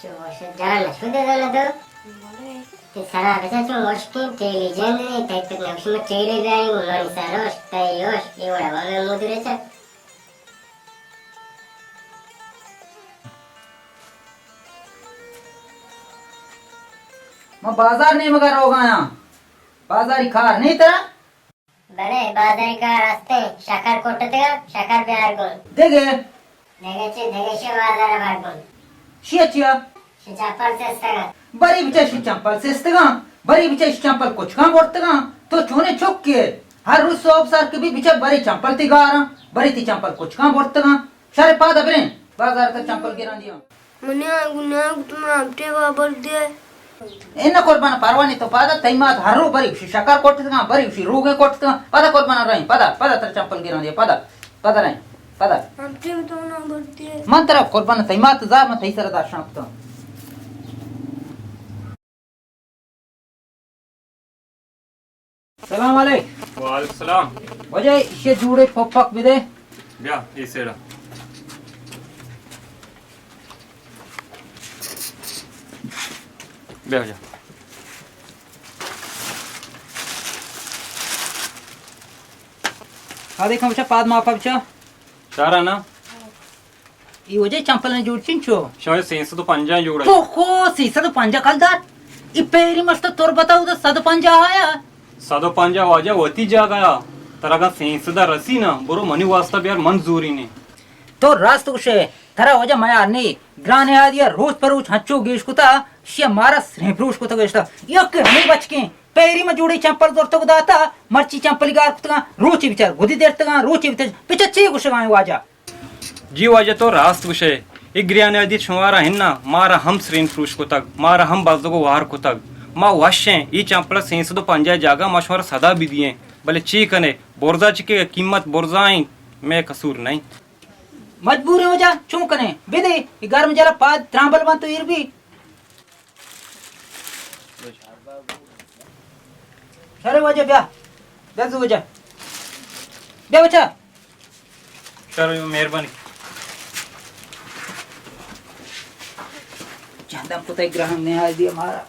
چو وش جان نشو دے دانا دو. تی سرا بچا چو وشکیں ٹیلی جند نے، تئی پت نوشی میں ٹیلی بیاری، منی سر وش، تئی وش، یہ وڑا وامے مودرے چا. ما بازار نیمگا روگایاں. بازاری کار نہیں ترا؟ بلے، بازاری کار ہستیں، شکر کٹتگا، شکر بیار گوں. دگہ؟ دگہ چی، دگہ شی بازار بار گوں. شی چیا؟ شی چپل سستگا. بری بچہ شی چمپل سستگاں، بری بچہ شی چمپل کچکاں برتگاں. تو چونیں چکے؟ ہر روز صبح سر کہ بی بچہ بری چمپل تی گاراں، بری تی چمپل کچکاں برتگاں. شر پادا بریں، بازار تا چمپل گران دیاں. منی آنگو نہ گوت من ہمٹے وابر دے. اے نہ قربان پروا نہیں تو پادا تئی مات ہر رو بری شی شکر کوٹتگاں، بری شی روگے کوٹتگاں. پادا قربان رہیں، پادا، پادا تر چمپل گران دیاں، پادا، پادا رہیں، پادا. ہمٹے تو نہ برتے. من ترا قربان تئی مات زار من تئی سر داشان کتاں. سلام علیک. وعلیکم سلام. واجہ، ایشی جوڑے پھک پھک بدے. بیا، اے سیڑا. بیا، بیا. آ دیکھاں بچا، پاد ماپا بچا. چارا نا. ای وجہ چمپل نے جوڑ چنچو؟ شاید سیصد و پنجاہ جوڑ ہے. پوکو، سیصد و پنجاہ کلدار؟ ای پیری مشت تربتا ادا صد و پنجاہ آیا. صد و پنجاہ واجہ وتی جاگہ آ. ترا اگاں سیصد رسی نا، برو منی واسطہ بیار، من زوری نے. تو راست گوشے، ترا وجہ میار نی. گرانے آدیا روچ پر روچ ہنچو گیش کتا، شیا مارا سریں پروش کتا گشتا. یک ہمیں بچکیں، پیری ما جوڑی چمپل زرتگ داتا، مرچی چمپلی گار کتگاں، روچی بچار گدی درتگاں، روچی بچار، بچار چی گوشگاں واجہ؟ جی واجہ، تو راست گوشے. اے گریان آدی شمارا ہنا، مارا ہم سرین پروش کتگ، مارا ہم بزگ و وار کتگ. ما وشیں، ای چمپل سیصد و پنجاہ جاگہ ما شمارا صدا بدییں. بلے چی کنے، برزا چکے قیمت برزا ایں، میں قصور نہیں. مجبور ہیں وجہ، چون کنے، بدے، ای گرم جلا پاد ترامبل بنت و ایر بی. شرے واجہ بیا. بیا زو واجہ. بیا بچا. شرے مہربانی. چندم کتئی گرہن نہادی مارا.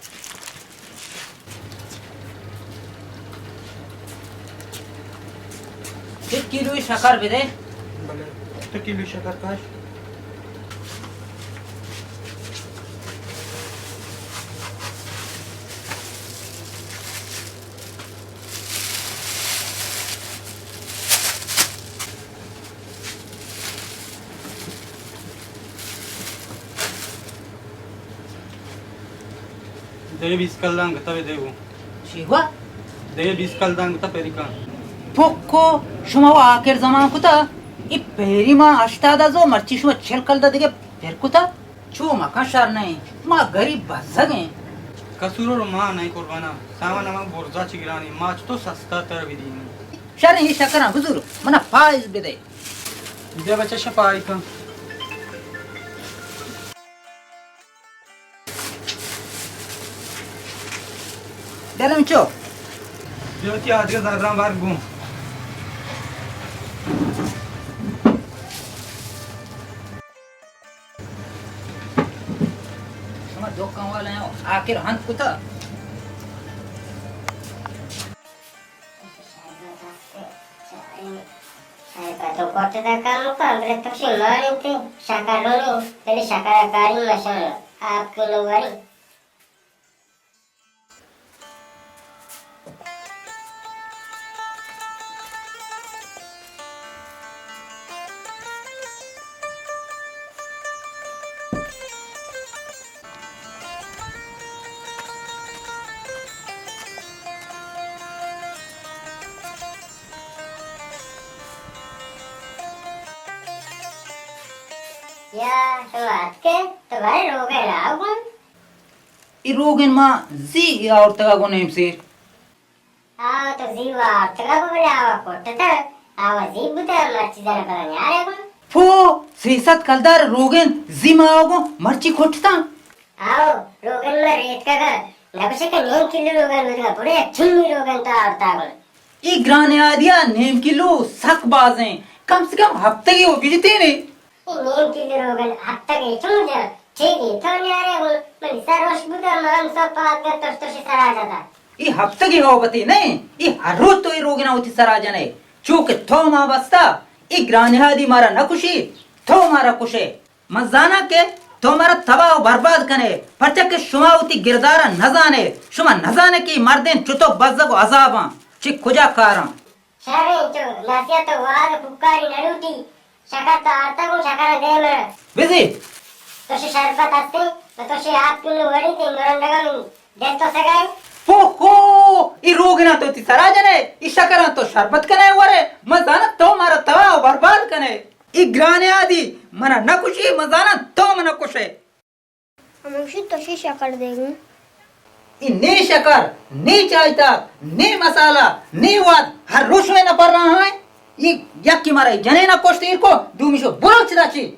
یک کیلو شکر بدے. بلے، تو کیلو شکر کاش. دے بیست کلدار گتا دے گو. چی گوا؟ دے بیست کلدار گتا پیری کن. پھکو، شما و آخر زمان کتا. ای پیری ما ہشتاد ازو، مرچی شما چل کلدار دگہ پر کتا. چو مکن، شر نہیں، ما غریب بزگ ہیں. قصور رو ما نہیں قربانا، سامان ما برزا چی گرانی، ما چتو سستا تر بدیم. شر، یہ شکراں بزور، منا پائز بدے. بیا بچہ شپائی کن. درم چو. بیا وتی آدگہ زراں بار گوں. شما دکان والا ہیں، آخر ہند کتا. تو کٹتا کام کن، بلے تو شی مان انت، شکر رونی، بلے شکر کاری مشان، آپ کی نواری. یا شما اتکے تو بارے روگے راو گون؟ ای روگن ما زی آورتگا گون ہمسیر. آ تو زی آورتگا بلے آوا کٹتا، آوا زی بوتا، مرچی زن پدا نیارے گون. پو، سیصد کلدار روگن زی ما آوا گون مرچی کٹتا. آؤ، روگن ما ریتکگا، نہ گوشے کہ نیم کلو روگن بوتگا، بڑے یک ٹنی روگن تو آورتا گون. اے گرانیں آدیا نیم کلو سک بازیں، کم سے کم ہفتگے و بیتینے. اے نیم کلو روگن ہفتگے چون جا؟ چی گی تو نیارے گوں؟ منی سر وش بوتا، من سو پاد کر توش توشی سرا جتا۔ ای ہفتگی نوبتی نہیں، ای ہر روز تو ای روگنا وتی سرا جنے۔ چونکہ تو ما بستا، ای گرانہادی مارا نہ کشی، تو مارا کشے۔ من زاناں کہ تو مارا تباہ و برباد کنے، پرچا کہ شما وتی گردارا نزانے، شما نزانے کہ ای مردین چتو بزگ و عذاباں، چی کجا کاراں۔ شریں، چو نصیحت و وعد و کوکاری نلوٹی۔ شکر تو آرتا گوں، شکر دے من۔ بزی۔ تو شی شربت ہستے، تو شی آپ کنو وڑی تے مرنڈگا من دل تو سگائے۔ ہو ہو، ای روگنا تو تی سرا جنے، ای شکراں تو شربت کنے ورے، من زاناں تو مارا تباہ و برباد کنے۔ ای گرانہادی، منا نہ کشی، من زاناں تو منا کشے۔ ہموشی تو شی شکر دے گوں۔ ای نی شکر، نی چائے تاک، نی مسالہ، نی واد، ہر روش میں نپر رہا ہیں۔ یہ یکی مارا جنے نہ کشت ایر کو، دومی شو بروچ دا چی۔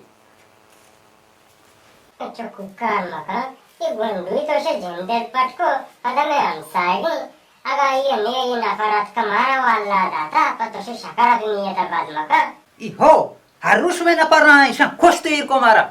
اچھا کوکار مکن، یہ گنڈوی تو شی جن دل پٹ کو، پدا میں ہمسائگی، اگا یہ نی یہ نفرت کا مارا واللہ داتا، پا تو شی شکر نیت بد مکن۔ ای ہو، ہر روش میں نپر رہا ہیں، شان کشت ایر کو مارا۔